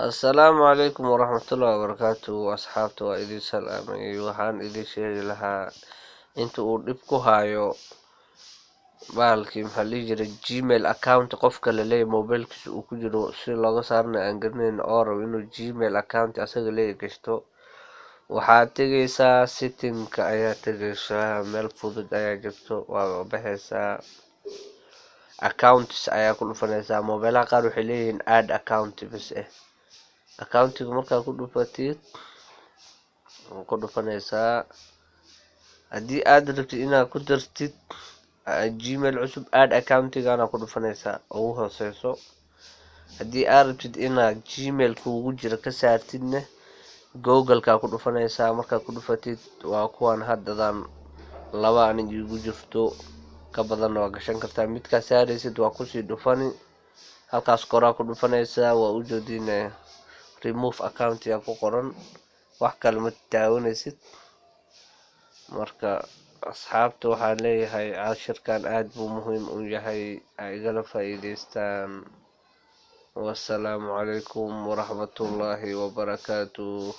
Assalaamu calaykum waraxmatullaahi wabarakaatu. Asxaabta, waa idin salaamay. Waxaan idin sheegi lahaa inta uu dhib ku hayo bahalkii, maxaa la dhihi jiray, Gmail account qofka laleeyahay mobilkiisa uu ku jiro, si looga saarna aan garanayn, oo rabo inuu Gmail account asaga leeyahay gashto. Waxaad tegeysaa settingka ayaa tegeysaa, meel fudud ayaa jirto, waa baxeysaa, accounts ayaa ku dhufaneysaa. Mobeelaha qaar waxay leeyihiin add account bas eh. Accountiga markaa ku dhufatid, ku dhufaneysaa. Haddii aad rabtid inaad ku dartid Gmail cusub, add accountigana ku dhufaneysaa ugu hooseyso. Haddii aad rabtid inaad Gmail kuugu jiro ka saartidna, Google-ka ku dhufaneysaa. Markaad ku dhufatid, waa kuwan haddadan laba anig igu jirto, ka badanna waa gashan kartaa. Midkaa saareysid waa kusii dhufani, halkaas koraa ku dhufaneysaa. Waa ujeedin, remove account yaa ku qoran, wax kale ma taawaneysid. Marka asxaabta waxaan leeyahay, cashirkan aad buu muhiim u yahay, ay igala faa'iideystaan. Wassalaamu calaykum waraxmatullaahi wabarakaatuh.